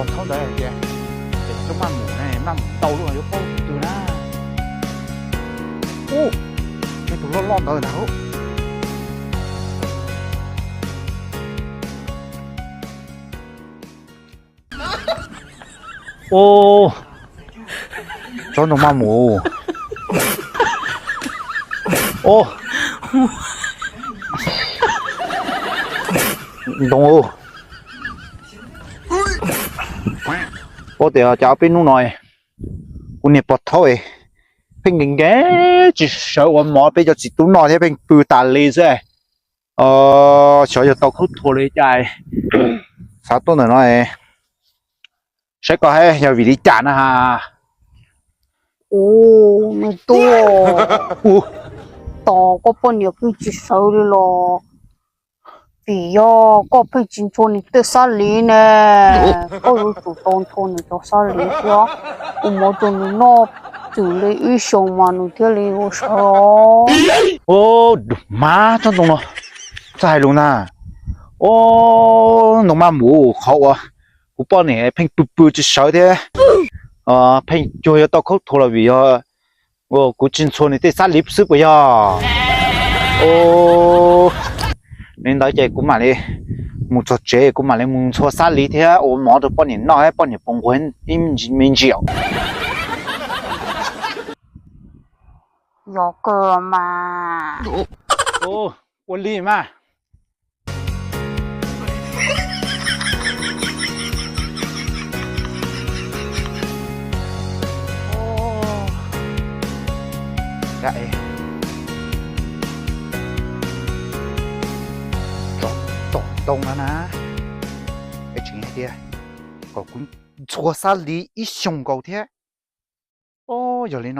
Thaub ntawd hais tias, ces coj maj mus ne, maj mus ntau lub no yuav paub tus twg na. Ub, ces tus loj loj ntawd ntag. Ub, tsob ntoo maj mus. Ub, ntoo, ua tias cas peb hnub no kuv niag pog thaub pheej nkees nkees tsis sawv ua mov peb cov txiv tub noj thiab, pheej pw tas li xwb. Xyov yog tau khaub thuas li cas, xav tuaj ntawm no saib koj hais yog vim li cas na has. Ub, me tub, tos koj poj niam pheej tsis sawv li los vim yog koj pheej tsis ntxhua nws tej xab liv ne. Koj yuav tsum tau ntxhua nws cov xab liv thiab ua mov rau nws noj txwm li ib xyoos mas nws thiaj li ua sawv os. Ub, mas tsob ntoo no, txhob hais lus ntag. Ub, ntoo maj mus, qhov uas kuv poj niam pheej pw pw tsis sawv thiab, pheej cuag yuav tau khaub thuas los vim yog kuv tsis ntxhua nws tej xab liv xwb puas yog? Ub, li ntawd ces kuv mam li mus txog tsev, kuv mam li mus ntxhua xab liv thiab ua mov rau poj niam noj, poj niam puas nquag ib me ntsis os. Yog kawg mas. Ua li mas. Tom ntoo no na, es tseem hais tias kom kuv ntxhua xab liv ib xyoos nkaus thiab. Yog li